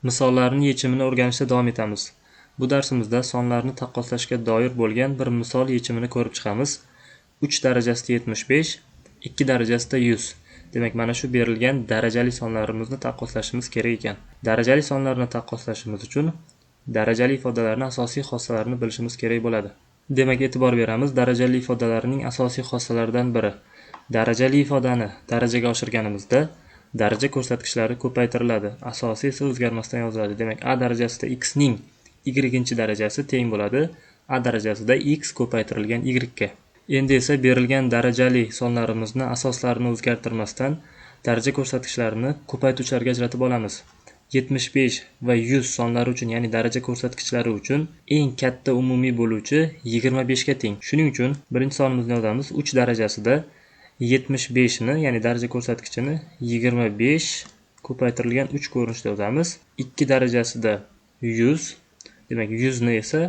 Misollarning yechimini o'rganishda davom etamiz. Bu darsimizda sonlarni taqqoslashga doir bo'lgan bir misol yechimini ko'rib chiqamiz. 3 darajasida 75, 2 darajasida 100. Demak, mana shu berilgan darajali sonlarimizni taqqoslashimiz kerak ekan. Darajali sonlarni taqqoslashimiz uchun darajali ifodalarning asosiy xossalarini bilishimiz kerak bo'ladi. Demak, e'tibor beramiz, darajali ifodalarning asosiy xossalaridan biri. Darajali ifodani darajaga oshirganimizda daraja ko'rsatkichlari ko'paytiriladi. Asosiy esa o'zgarmasdan yoziladi. Demak, a darajasida x ning y darajasi teng bo'ladi a darajasida x ko'paytirilgan y ga. Endi esa berilgan darajali sonlarimizni asoslarini o'zgartirmasdan daraja ko'rsatkichlarini ko'paytuvchilarga ajratib olamiz. 75 va 100 sonlari uchun, ya'ni daraja ko'rsatkichlari uchun eng katta umumiy bo'luvchi 25 ga teng. Shuning uchun birinchi sonimizni yozamiz. 3 darajasida 75 ni, ya'ni daraja ko'rsatkichini 25 ko'paytirilgan 3 ko'rinishda yozamiz. 2 darajasida 100, demak 100 ni esa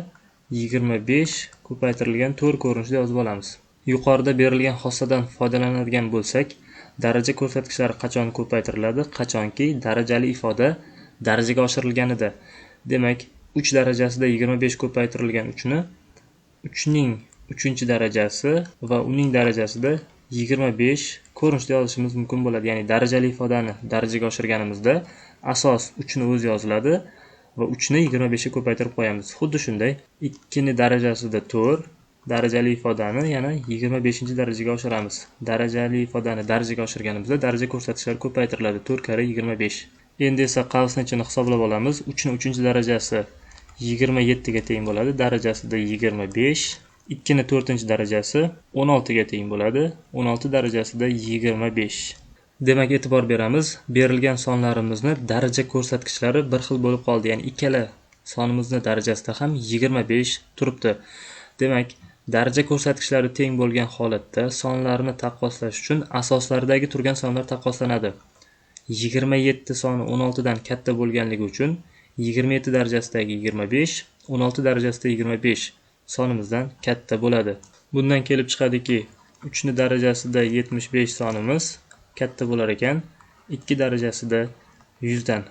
25 ko'paytirilgan 4 ko'rinishda yozib olamiz. Yuqorida berilgan xossadan foydalanadigan bo'lsak, daraja ko'rsatkichlari qachon ko'paytiriladi? Qachonki darajali ifoda darajaga oshirilganida. Demak, 3 darajasida 25 ko'paytirilgan 3 ni 3 ning 3-darajasi va uning darajasida 25 ko'rinishda yozishimiz mumkin bo'ladi. Ya'ni darajali ifodani darajaga oshirganimizda asos 3 ni o'zi yoziladi va 3 ni 25 ga ko'paytirib qo'yamiz. Xuddi shunday 2 ni darajasida 4 darajali ifodani yana 25-darajaga oshiramiz. Darajali ifodani darajaga oshirganimizda daraja ko'rsatkichlari ko'paytiriladi. 4 karra 25. Endi esa qavsni ichini hisoblab olamiz. 3 ni 3-darajasi 27 ga teng bo'ladi. Darajasida 25. 2 ni 4-darajasi 16 ga teng bo'ladi. 16 darajasida 25. Demak, e'tibor beramiz, berilgan sonlarimizni daraja ko'rsatkichlari bir xil bo'lib qoldi. Ya'ni ikkala sonimizni darajasida ham 25 turibdi. Demak, daraja ko'rsatkichlari teng bo'lgan holatda sonlarni taqqoslash uchun asoslaridagi turgan sonlar taqqoslanadi. 27 soni 16 dan katta bo'lganligi uchun 27 darajasidagi 25 16 darajasida 25 sonimizdan katta bo'ladi. Bundan kelib chiqadiki, 3 ni darajasida 75 sonimiz katta bo'lar ekan 2 darajasida 100 dan.